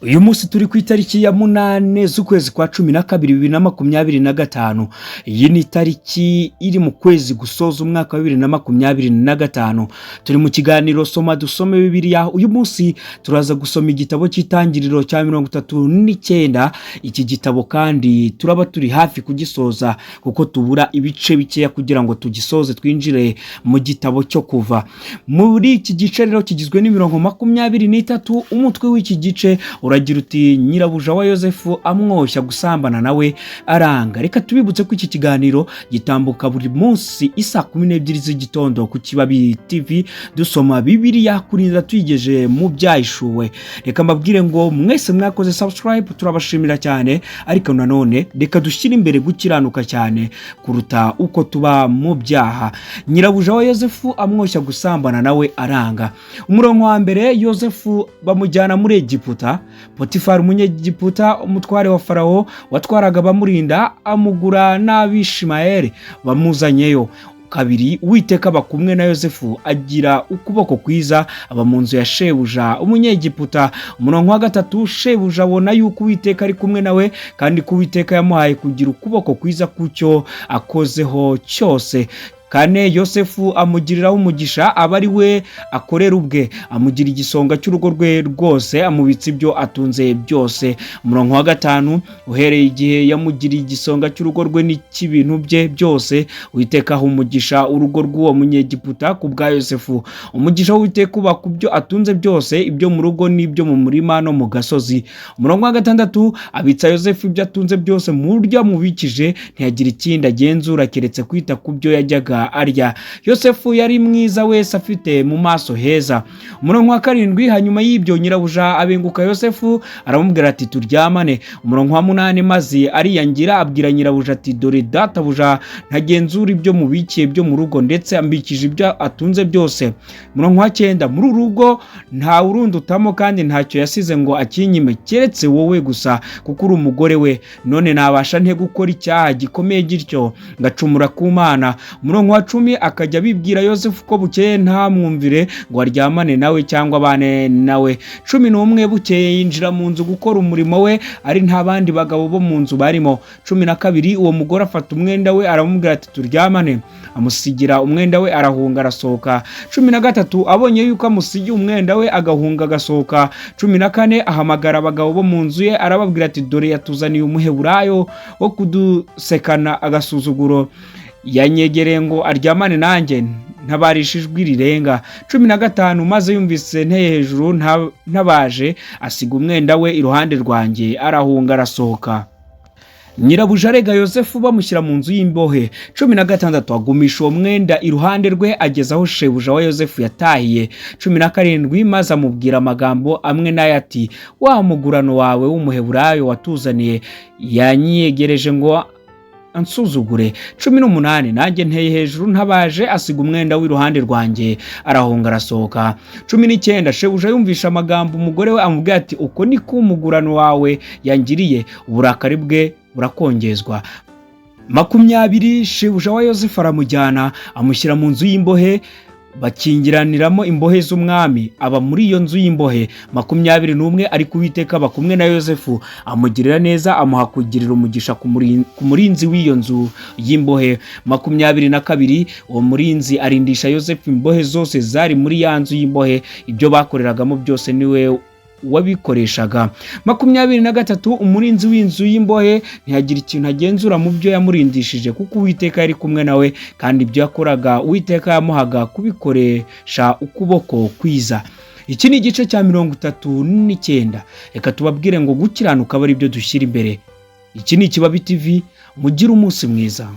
Uyu munsi turi ku itariki ya 8 z'ukwezi kwa 12 2025. Iyi ni itariki iri mu kwezi gusoza umwaka wa 2025. Turi mu kiganiro Soma Dusome Bibiliya. Uyu munsi turaza gusoma igitabo cy'Itangiriro cya 39. Iki gitabo kandi turaba turi hafi kugisoza, kuko tubura ibice bikeya kugira ngo tugisoze, twinjire mu gitabo cyo Kuva. Muri iki gice rero kigizwe n'imirongo 23. Umutwe w'iki gice uragira uti: "Nyirabuja wa Yosefu amwoshya gusambana nawe aranga." Reka tubibutse ko iki kiganiro gitambuka buri munsi isaa 12 z'igitondo ku Kibabi TV, dusoma Bibiliya kurinda tuyigeje mu Byahishuwe. Reka mbabwire ngo mwese mwakoze subscribe, turabashimira cyane. Ariko nanone reka dushyire imbere gukiranuka cyane kuruta uko tuba mu byaha. Nyirabuja wa Yosefu amwoshya gusambana nawe aranga. Umurongo wa mbere: Yosefu bamujyana muri Egiputa. Potifari, Umunyegiputa, umutware wa Farawo watwaraga abamurinda, amugura n'Abishimayeli bamuzanyeyo. Kabiri, Uwiteka aba kumwe na Yosefu, agira ukuboko kwiza, aba mu nzu ya shebuja Umunyegiputa. Umurongo wa gatatu: Shebuja abona yuko Uwiteka ari kumwe nawe, kandi ko Uwiteka yamuhaye kugira ukuboko kwiza ku cyo akozeho cyose. Kane, Yosefu amugiriraho umugisha, aba ari we akorera ubwe, amugira igisonga cy'urugo rwe rwose, amubitsa ibyo atunze byose. Umurongo wa gatanu: Uhereye igihe yamugiriye igisonga cy'urugo rwe n'icy'ibintu bye byose, Uwiteka aha umugisha urugo rw'uwo Munyegiputa ku bwa Yosefu. Umugisha w'Uwiteka uba ku byo atunze byose, ibyo mu rugo n'ibyo mu murima no mu gasozi. Umurongo wa gatandatu: Abitsa Yosefu ibyo atunze byose mu buryo amubikije, ntiyagira ikindi agenzura keretse kwita ku byo yajyaga arya. Yosefu yari mwiza wese, afite mu maso heza. Umurongo wa karindwi: Hanyuma y'ibyo nyirabuja abenguka Yosefu, aramubwira ati: "Turyamane." Umurongo wa munani: Maze ariyangira, abwira nyirabuja ati: "Dore databuja ntagenzura ibyo mubikiye byo mu rugo, ndetse ambikije ibyo atunze byose." Umurongo wa cyenda: "Muri uru rugo nta urundutamo, kandi ntacyo yasize ngo akinyime keretse wowe gusa, kuko uri umugore we. None nabasha nte gukora icyaha gikomeye gityo, ngacumura ku Mana?" Umurongo wa 10: Akajya abibwira Yosefu ko bukeye, ntamwumvire ngo aryamane nawe cyangwa abane nawe. 11: Bukeye yinjira mu nzu gukora umurimo we, ari nta bandi bagabo bo mu nzu barimo. 12: Uwo mugore afata umwenda we, aramubwira ati: "Turyamane." Amusigira umwenda we, arahunga, arasohoka. 13: Abonye yuko amusigiye umwenda we, agahunga agasohoka. 14: Ahamagara abagabo bo mu nzu ye, arababwira ati: "Dore yatuzaniye Umuheburayo wo kudusekana agasuzuguro. Yanyegereye ngo aryamane nanjye, ntabarisha ijwi rirenga." 15: Maze yumvise nteye hejuru ntabaje, asiga umwenda we iruhande rwanjye, arahunga, arasohoka. Nyirabuja arega Yosefu, bamushyira mu nzu y'imbohe. 16: Agumisha uwo mwenda iruhande rwe, ageza aho shebuja wa Yosefu yatahiye. 17: Maze amubwira amagambo amwe n'aya ati: "Wa mugurano wawe w'Umuheburayo watuzaniye yanyiyegereje ngo ansuzugure." 18: Nanjye nteye hejuru ntabaje, asiga umwenda w'iruhande rwanjye, arahunga, arasohoka. 19: Shebuja yumvisha amagambo umugore we amubwira ati: "Uko niko umugurano wawe yangiriye," uburakari bwe burakongezwa. 20: Shebuja wa Yosefu aramujyana, amushyira mu nzu y'imbohe bakingiraniramo imbohe z'umwami, aba muri iyo nzu y'imbohe. 21: Ariko Uwiteka aba kumwe na Yosefu, amugirira neza, amuha kugirira umugisha ku murinzi w'iyo nzu y'imbohe. 22: Uwo murinzi arindisha Yosefu imbohe zose zari muri ya nzu y'imbohe, ibyo bakoreragamo byose niwe wabikoreshaga. 23: Umurinzi w'inzu y'imbohe ntiyagira ikintu agenzura mu byo yamurindishije, kuko Uwiteka yari kumwe nawe, kandi ibyo yakoraga Uwiteka yamuhaga kubikoresha ukuboko kwiza. Iki ni igice cya 39. Reka tubabwire ngo gukiranuka aba ari byo dushyira imbere. Iki ni Ikibabi TV. Mugire umunsi mwiza.